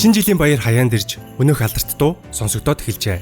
Шинэ жилийн баяр хаяанд ирж өнөөх алдарт дуу сонсогдоод эхэлжээ.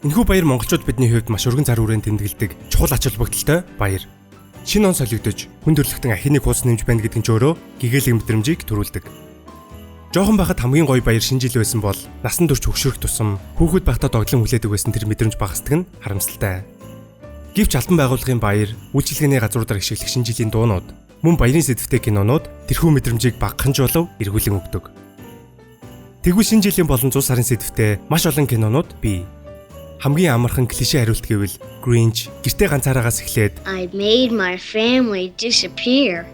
Энэхүү баяр монголчууд бидний хувьд маш өргөн цар хүрээнд тэмдэглэдэг чухал ач холбогдолтой баяр. Шинэ он солигдож, хүн төрөлхтөн ахины хуудас нэмж байна гэдэг нь ч өөрөө гэгээлэг мэдрэмжийг төрүүлдэг. Жохон байхад хамгийн гоё баяр шинэ жил байсан бол насан турш хөгшөрөх тусам хүүхэд байхдаа догдлон хүлээдэг байсан тэр мэдрэмж багасдаг нь харамсалтай. Гэвч албан байгууллагын баяр, үйлчилгээний газруудаар ишиглэх шинэ жилийн дуунууд, мөн баярын сэдэвтэй кинонууд тэрхүү мэдрэмжийг багахан жолов эргүүлэн өгдөг. Тэгвэл шинэ жилийн болон зул сарын сэдэвтэй маш олон кинонууд бий. Хамгийн амархан клишэ хариулт гэвэл Grinch, гэртээ ганцаараагаас эхлээд I made my family disappear.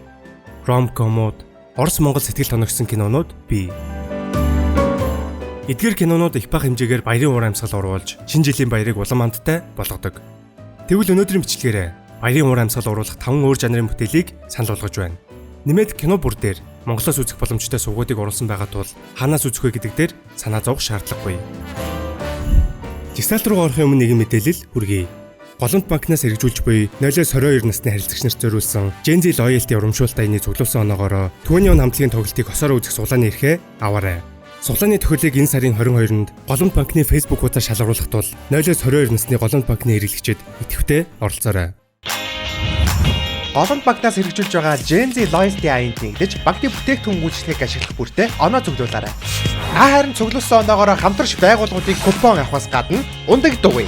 Rom-comууд, Орос Монгол сэтгэл тоногсон кинонууд бий. Эдгээр кинонууд их бага хэмжээгээр баярын уур амьсгал оруулж, шинэ жилийн баярыг улам амттай болгодог. Тэгвэл өнөөдрийн бичлэгээрээ баярын уур амьсгал оруулах 5 өөр жанрын бүтээлийг санал болгож байна. Нэмээд кино бүр дээр Монголоос үзэх боломжтой сувгуудыг оруулсан байгаа тул хаанаас үзэх вэ гэдэг дээр санаа зовох шаардлагагүй. Жагсаалт руу орохын өмнө нэгэн мэдээлэл хүргэе. Голомт банкнаас хэрэгжүүлж буй 0-22 насны харилцагч нарт зориулсан Gen Z Loyalty урамшуулт аяны цуглуулсан оноогоороо Түүний он хамтлагийн тоглолтыг хосоороо үзэх суглааны эрхээ аваарай. Суглааны тохиолыг энэ сарын 22-нд Голомт банкны Facebook хуудасаар шалгаруулах тул 0-22 насны Голомт банкны хэрэглэгчид идэвхтэй оролцоорой. Голомт банкнаас хэрэгжүүлж байгаа Gen Z Loyalty аянд нэгдэж банкны бүтээгдэхүүн үйлчилгээг ашиглах бүртээ оноо цуглуулаарай. Та харин цуглуулсан оноогоороо хамтарч байгууллагуудын купон авахаас гадна унадаг дугуй,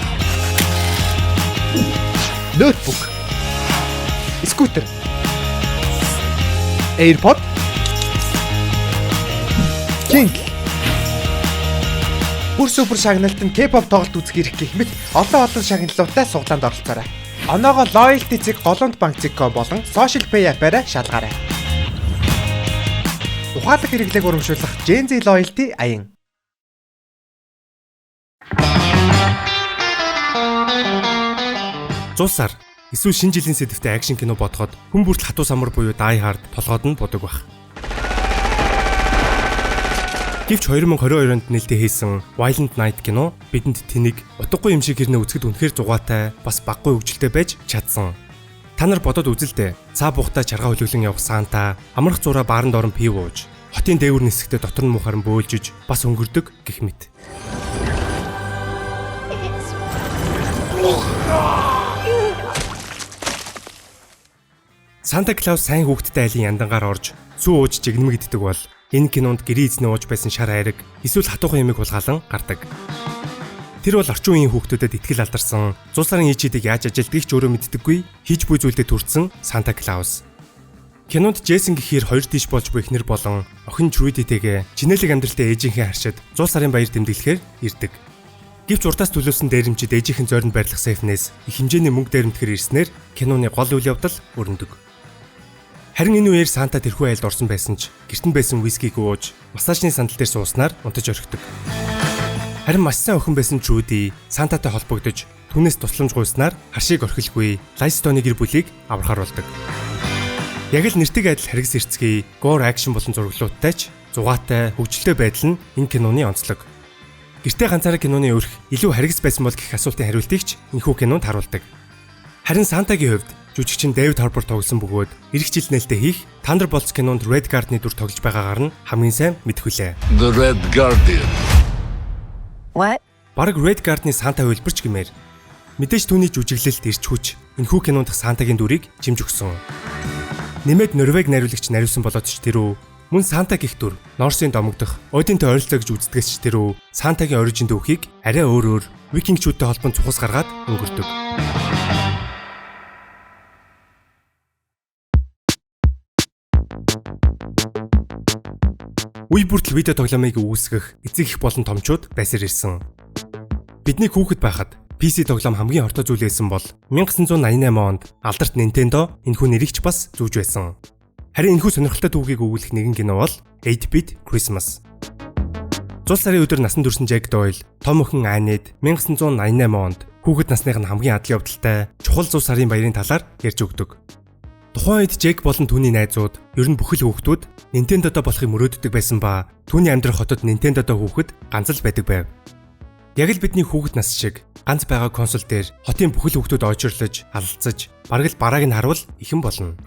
ноутбук, скутер, AirPod, Kindle, бүр супер шагналт нь K-pop тоглолт үзэх эрх гэх мэт олон олон шагналуудтай суглаанд оролцоорой. Оноогоо Loyalty цэг Голомт банк цэг com болон Social Pay app-аараа шалгаарай. Ухаалаг хэрэглээг урамшуулах Gen Z Loyalty аян. Зул сар эсвэл шинэ жилийн сэдэвтэй акшн кино бодоход хүн бүртэл хатуу самар буюу Die Hard толгойд нь будаг байх. Гэвч 2022 онд нээлттэй хийсэн Violent Night кино бидэнд тэнэг утгагүй юм шиг хэрнээ үзэхэд үнэхээр зугаатай бас баггүй хөгжилтэй байж чадсан. Та нар бодоод үзэл дээ. Цаа буухтай чаргаа хөлөглөн явах Санта, амрах зураа бааранд орон пив ууж, хотын дээгүүр нисэхдээ дотор нь муухайран бөөлжиж бас өнгөрдөг гэх мэт. Санта Клаус сайн хүүхэдтэй айлын яндангаар орж сүү ууж жигнэмэг иддэг бол энэ кинонд гэрийн эзний ууж байсан шар айраг эсвэл хатуухан юмыг хулгайлан гардаг. Тэр бол орчин үеийн хүүхдүүдэд итгэл алдарсан, зул сарын ичидийг яаж ажилдгийг ч өөрөө мэддэггүй, хийж буй зүйлдээ төрсэн Санта Клаус. Кинонд Джейсон гэхээр хоёр тийш болж буй эхнэр болон охин Трюдитэйгээ чинээлэг амьдралтай ээжийнхээ харшид зул сарын баяр тэмдэглэхээр ирдэг. Гэвч урдаас төлөвлөсөн дээрэмчид ээжийнхэн зоринд байрлах сейфнээс их хэмжээний мөнгө дээрэмтгэхэр ирснээр киноны гол үйл явдал өрнөдөг. Харин энэ үеэр Санта тэрхүү айлд орсон байсан ч гэрт нь байсан вискиг ууж массажны сандал дээр сууснаар унтаж орхидог. Харин маш сайн охин байсан Трюди Сантатай холбогдож түүнээс тусламж гуйснаар харшийг орхилгүй Лайстоны гэр бүлийг аврахаар болдог. Яг л нэртэйг адил харгас эрцгий, gore action болон зураглуудтай ч зугаатай, хөгжилтэй байдал нь энэ киноны онцлог. Гэртээ ганцаараа киноны өрх илүү харгас байсан бол гэх асуултын хариултыг ч энэхүү кинонд харуулдаг. Харин Сантагийн хувьд жүжигчин Дэвид Харбор тоглосон бөгөөд эх жил нээлттэй хийх Thunderbolts кинонд Red Guard-ны дүр тоглож байгаагаар нь хамгийн сайн мэдэх хүлээ. The Red Guardian. What? Бараг Red Guard-ны Санта хувилбарч гэмээр. Мэдээж түүний жүжиглэлт ирч хүч энэхүү кинонд Сантагийн дүрийг чимж өгсөн. Нэмээд Норвег найруулагч нариусан болоод ч тэрүү мөн Санта гэх дүр Норсын домогдох Одинтой ойролцоо гэж үздэгээс ч тэрүү Сантагийн origin дүүхийг арай өөр өөр викингчүүдтэй холбон цухас гаргаад өнгөрдөг. Үе бүртэл видео тоглоомыг үүсгэх эцэг их болон томчууд байсаар ирсэн. Бидний хүүхэд байхад PC тоглоом хамгийн хортой зүйл байсан бол 1988 онд алдарт Nintendo энэхүү нэрийг ч бас зүүж байсан. Харин энэхүү сонирхолтой түүхийг өгүүлэх нэгэн кино бол 8-Bit Christmas. Зул сарын өдөр насан турш Jack Doyle, том охин Annette 1988 онд хүүхэд насных нь хамгийн адал явдалтай чухал зул сарын баярын талаар ярьж өгдөг. Тухайн үед Джек болон түүний найзууд ер нь бүхэл хүүхдүүд Nintendo-доо болохыг мөрөөддөг байсан ба түүний амьдрах хотод Nintendo-доо хүүхэд ганц л байдаг байв. Яг л бидний хүүхэд нас шиг ганц байгаа консол дээр хотын бүхэл хүүхдүүд очирлож, алалцаж, бараг л барааг нь харуул ихэн болно.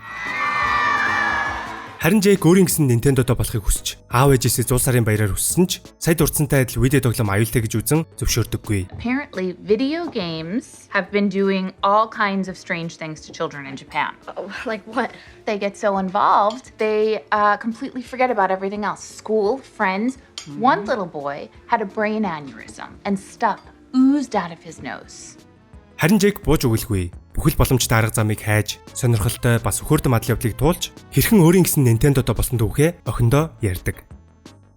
Харин Джейк өөрийн гэсэн Nintendo-той болохыг хүсч аав ээжээсээ зул сарын баяраар хүссэн ч сая дурдсантай адил видео тоглоом аюултай гэж үзэн зөвшөөрдөггүй. Apparently, video games have been doing all kinds of strange things to children in Japan. Oh, like what? They get so involved, they completely forget about everything else. School, friends. One little boy had a brain aneurysm and stuff oozed out of his nose. Харин Джейк бууж өгөлгүй. Бүхэл боломжтой арга замыг хайж, сонирхолтой бас хөхөрдөм адал явдлыг туулж, хэрхэн өөрийн гэсэн Nintendo-той болсон түүхээ охиндоо ярьдаг.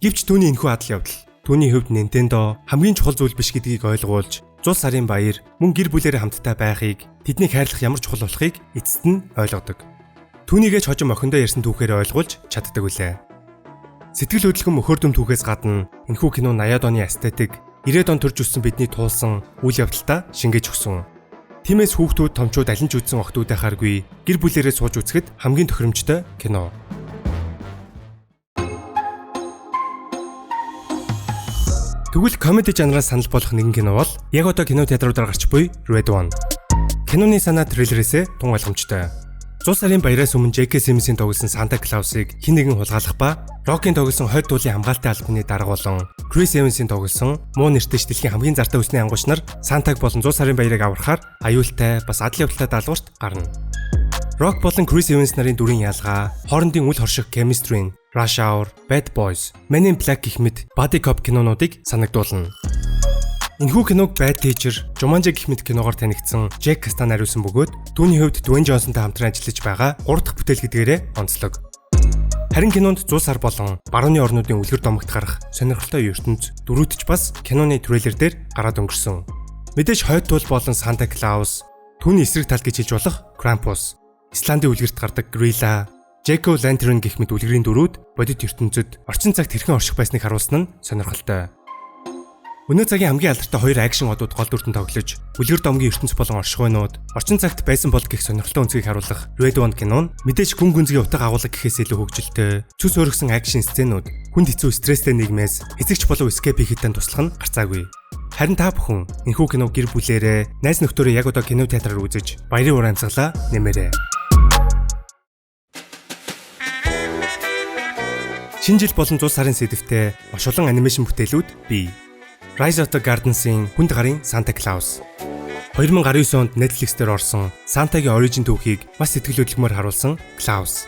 Гэвч түүний энэхүү адал явдал түүний хувьд Nintendo хамгийн чухал зүйл биш гэдгийг ойлгуулж, зул сарын баяр мөн гэр бүлээрээ хамтдаа байхыг, тэднийг хайрлах ямар чухал болохыг эцэст нь ойлгодог. Түүнийгээ ч хожим охиндоо ярьсан түүхээр ойлгуулж чаддаг үлээ. Сэтгэл хөдлөм мөхөрдөм түүхээс гадна энэхүү кино 80-ад оны эстетик, 90-ад он төрж өссөн бидний туулсан үйл явдалтаа шингээж өгсөн. Тиймээс хүүхдүүд, томчууд аль нь ч үзсэн охтуудаа харгүй гэр бүлээрээ сууж үзэхэд хамгийн тохиромжтой кино. Тэгвэл комеди жанраас санал болгох нэгэн кино бол яг одоо кино театруудаар гарч буй Red One. Киноны санаа трейлерээсээ тун ойлгомжтой. Зул сарын баяраас өмнө J.K. Simmons-ийн тоглосон Санта Клаусыг хэн нэгэн хулгайлах ба Рокийн тоглосон хойд туулын хамгаалтын албаны дарга болон Крис Эвансийн тоглосон муу нэртэй дэлхийн хамгийн зартай үсний ангууч нар Сантаг болон зул сарын баярыг аврахаар аюултай бас адал явдалтай даалгаварт гарна. Рок болон Крис Эванс нарын дүрийн ялгаа, хоорондын үл хорших chemistry, Rush Hour, Bad Boys, Men in Black гэх мэт buddy cop кинонуудыг санагдуулна. Энэхүү киног Bad Teacher, Jumanji гэх мэт киногоор танигдсан Джек Кастан хариусан бөгөөд түүний хувьд Dwayne Johnson-тай хамтран ажиллаж байгаа 3 дахь бүтээл гэдгээрээ онцлог. Харин кинонд зул сар болон барууны орнуудын үлгэр домогт гарах сонирхолтой ертөнц дөрүүдч бас киноны трейлер дээр гараад өнгөрсөн. Мэдээж хойд туул болон Санта Клаус, түүний эсрэг тал гэж хэлж болох Krampus, Исландын үлгэрт гардаг Gorilla, Jack O'Lantern гэх мэт үлгэрийн дүрүүд бодит ертөнцид орчин цагт хэрхэн орших байсныг харуулсан нь сонирхолтой. Өнөө цагийн хамгийн алдартай хоёр акшн одууд гол дүртэн тоглож, үлгэр домгийн ертөнц болон оршихуйнууд орчин цагт байсан бол гэх сонирхолтой өнцгийг харуулах Red One кино нь мэдээж гүн гүнзгий утга агуулга гэхээс илүү хөгжилтэй, цөс өөргсөн акшн сценүүд, хүнд хэцүү стресстэй нийгмээс эцэгч болов escape хийхэд туслах нь гарцаагүй. Харин та бүхэн энэхүү киног гэр бүлээрээ, найз нөхдөөрөө яг одоо кино театраар үзэж, баярын уур амьсгалаа нэмээрэй. Шинэ жил болон зул сарын сэдэвтэй маш олон анимашн бүтээлүүд бий. Rise of the Guardians-ийн хүнд гарын Santa Claus. 2019 онд Netflix дээр орсон Santa-гийн origin түүхийг маш сэтгэл хөдлөмөр харуулсан Klaus.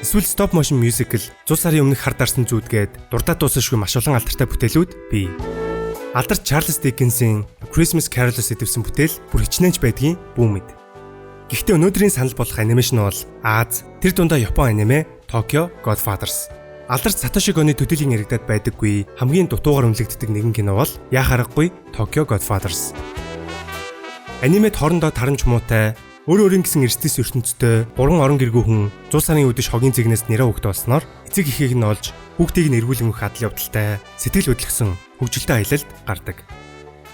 Эсвэл stop motion musical зул сарын өмнөх хар дарсан зүүдгээд дурдаад дуусашгүй маш олон алдартай бүтээлүүд бий. Алдарт Чарльз Диккенсийн A Christmas Carol-оос сэдэвсэн бүтээл бүр хичнээн ч байдгийн бүү мэд. Гэхдээ өнөөдрийн санал болгох анимашн бол Аз, тэр дундаа Япон аниме Tokyo Godfathers. Алдарт Сатоши Гоны төдийлөн яригадад байдаггүй хамгийн дутуугаар үнэлэгддэг нэгэн кино бол яах аргагүй Tokyo Godfathers. Анимед хоорондоо тарамж муутай, өөр өөрийн гэсэн эрсдэс ертөнцтэй гурван орон гэргүй хүн зул сарын үдэш хогийн зэгнээс нэрээ хөвгт болсноор эцэг эхийг нь олж хүүхдийг нь эргүүлэн өгөх адал явдалтай сэтгэл хөдлөсөн хөгжилтэй аялалд гардаг.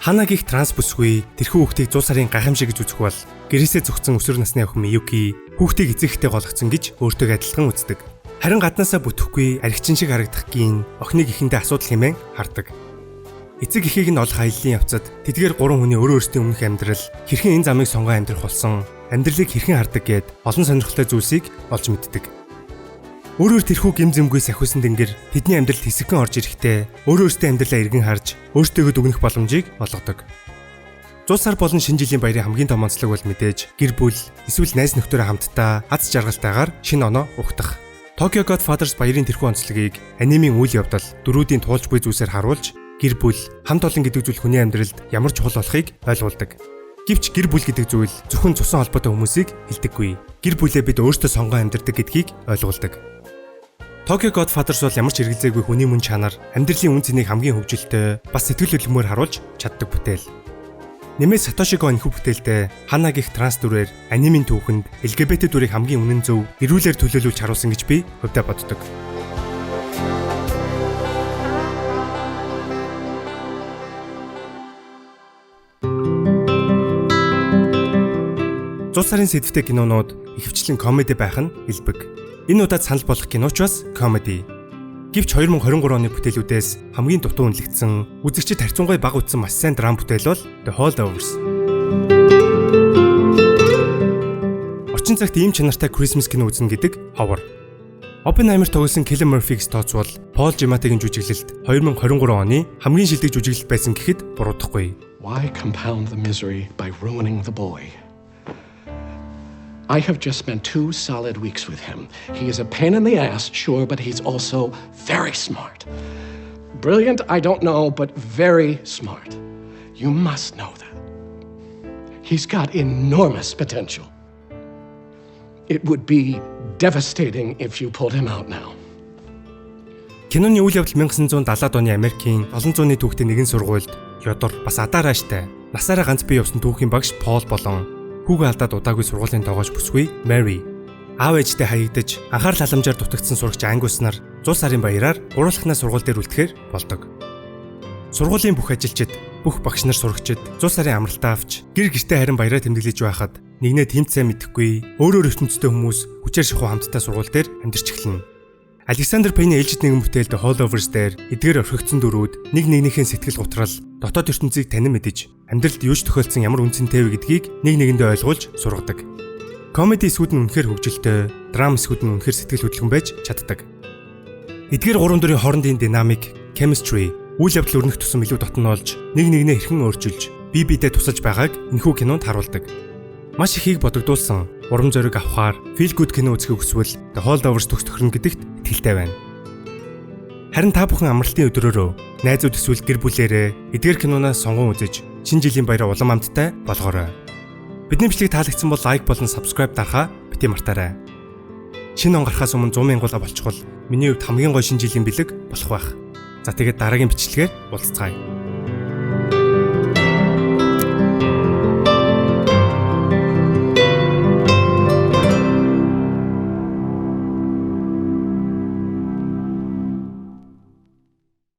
Хана гих транс бүсгүй тэрхүү хүүхдийг зул сарын гайхамшиг гэж үзэх бол гэрээсээ зөгцсөн өсвөр насны охин Миюки хүүхдийг эцэг эхтэй голгоцсон гэж өөртөө адилхан үздэг. Харин гаднаасаа бүтэхгүй архичин шиг харагдах гин охиныг эхэндээ асуудал хэмээн хардаг. Эцэг эхийг нь олох аяллаа явцад тэдгээр гурван хүний өөр өөрсдийн өмнөх амьдрал хэрхэн энэ замыг сонгон амьдрах болсон амьдралыг хэрхэн хардаг гэд олон сонирхолтой зүйлсийг олж мэддэг. Өөрөөр тэрхүү гим зэмгүй сахиусан тэнгэр тэдний амьдралд хэсэгхэн орж ирэхдээ өөр өөрсдийн амьдралаа эргэн харж өөртөөгөө дүгнэх боломжийг олгодог. Зул сар болон шинэ жилийн баярын хамгийн том онцлог бол мэдээж гэр бүл эсвэл найз нөхдөөрөө хамтдаа аз жаргалтайгаар шинэ оноо ухтах. Tokyo Godfathers баярын тэрхүү онцлогийг анимын үйл явдал дөрүүдийн туулж буй зүйлсээр харуулж гэр бүл, хамт олон гэдэг зүйл хүний амьдралд ямар чухал болохыг ойлгуулдаг. Гэвч гэр бүл гэдэг зүйл зөвхөн цусан холбоотой хүмүүсийг хэлдэггүй. Гэр бүлээ бид өөрсдөө сонгон амьдардаг гэдгийг ойлгуулдаг. Tokyo Godfathers бол ямар ч хэрэгэлзээгүй хүний мөн чанар, амьдралын үн цэнийг хамгийн хөгжилтэй, бас сэтгэл хөдлөмөр харуулж чаддаг бүтээл. Нэмээд Сатоши Гон энэхүү бүтээлдээ Хана гих транс дүрээр анимын түүхэнд LGBT дүрийг хамгийн үнэн зөв, эрүүлэр төлөөлүүлж харуулсан гэж би хувьдаа боддог. Зул сарын сэдвтэй кинонууд ихэвчлэн комеди байх нь элбэг. Энэ удаад санал болгох киноч бас комеди. Гэвч 2023 оны бүтээлүүдээс хамгийн дутуу үнэлэгдсэн, үзэгчид харьцангуй бага үзсэн маш сайн драм бүтээл бол The Holdovers. Орчин цагт ийм чанартай Christmas кино үзнэ гэдэг ховор. Oppenheimer тоглосон Cillian Murphy-г тооцвол Paul Giamatti-гийн жүжиглэлт 2023 оны хамгийн шилдэг жүжиглэлт байсан гэхэд буруудахгүй. Why compound the misery by ruining the boy? I have just spent 2 solid weeks with him. He is a pain in the ass, sure, but he's also very smart. Brilliant, I don't know, but very smart. You must know that. He's got enormous potential. It would be devastating if you pulled him out now. Киноны үйл явдал 1970-ад оны Америкийн олон зууны түүхтэй нэгэн сургуульд ёдор бас адаарааштай насаараа ганц бие явсан түүхийн багш Пол болон хүүгээ алдаад удаагүй сургуулийн тоогооч бүсгүй Mary аав ээжтэй хаягдаж анхаарал халамжаар дутагдсан сурагч Ангус нар зул сарын баяраар гуруулахнаа сургууль дээр үлдэхээр болдог. Сургуулийн бүх ажилчид, бүх багш нар сурагчид зул сарын амралтаа авч гэр гэртээ харин баяраа тэмдэглэж байхад нэгнээ тэмц сайн мэдэхгүй өөр өөр ертөнцтэй хүмүүс хүчээр шахуу хамтдаа сургууль дээр амьдарч эхэлнэ. Александр Пэйний ээлжит нэгэн бүтээл The Holdovers дээр эдгээр орхигдсон дүрүүд нэг нэгнийхээ сэтгэл гутрал, дотоод ертөнцийг танин мэдэж, амьдралд юу ч тохиолдсон ямар үнэ цэнтэй вэ гэдгийг нэг нэгэндээ ойлгуулж сургадаг. Комеди хэсгүүд нь үнэхээр хөгжилтэй, драм хэсгүүд нь үнэхээр сэтгэл хөдлөмж байж чаддаг. Эдгээр гурван дүрийн хоорондын динамик, chemistry, үйл явдал өрнөх тусам илүү дотно болж, нэг нэгнээ хэрхэн өөрчилж, бие биедээ тусалж байгааг энэхүү кинонд харуулдаг. Маш ихийг бодогдуулсан урам зориг авахаар feel good кино үзэхийг хүсвэл The Holdovers төгс тохирно гэдэгт итгэлтэй байна. Харин та бүхэн амралтын өдрөөрөө найзууд эсвэл гэр бүлээрээ эдгээр киноноос сонгон үзэж шинэ жилийн баяраа улам амттай болгоорой. Бидний бичлэг таалагдсан бол like болон subscribe дарахаа битгий мартаарай. Шинэ он гарахаас өмнө 100 мянгуулаа болчихвол миний хувьд хамгийн гоё шинэ жилийн бэлэг болох байх. За тэгээд дараагийн бичлэгээр уулзцгаая.